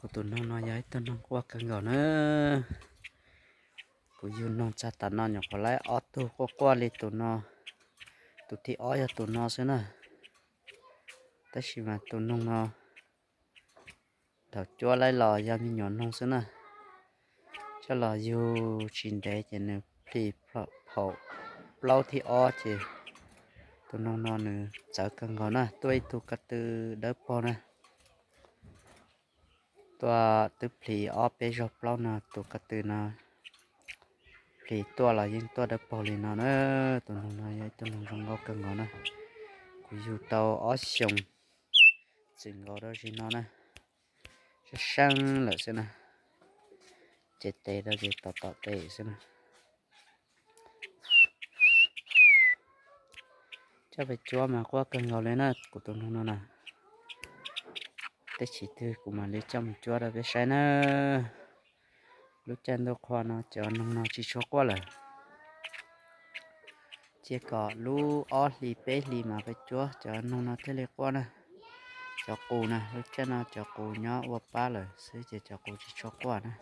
Kuv tus noog no yog ib tug noog quaj kawg nkaus na. Kuv yug noog txog tam no nyuam qhuav laib ob tug quaj quaj li tus no, tus thib ob yog tus no xwb na. Tab sis mas tus noog no thaum cuab laib los yog me nyuam noog xwb na. Coj los yug tsis ntev ces nws plhis phaum plaub thib ob ces tus noog no nws txawv kawg nkaus na, tuaj ib tug ko tw dawb paug na. Tuaj twb plhis ob peb zaug plaub no, tus ko tw no plhis tuaj los yeej tuaj dawb paug li no na. Tus noog no yog ib tug noog zoo nkauj kawg nkaus na. Kuv yug tau ob xyoos txwm nkaus rau zim no na, sab seeb lawm xwb na. Ces tes rau ces tom tom tes xwb na. Coj pes cuab mas quaj kawg nkaus li na kuv tus noog no na. Teb chim twg kuv mam li coj mus cuab rau peb saib na. Lub caij ntuj qhua no cov noog no tsis tshua quaj lawm. Cia kom lub ob hlis peb hlis mas pes cuab cov noog no thiaj li quaj na. Cov qus na, lub caij no cov qus nyob ua pab lawm xwb ces cov qus tsis tshua quaj na.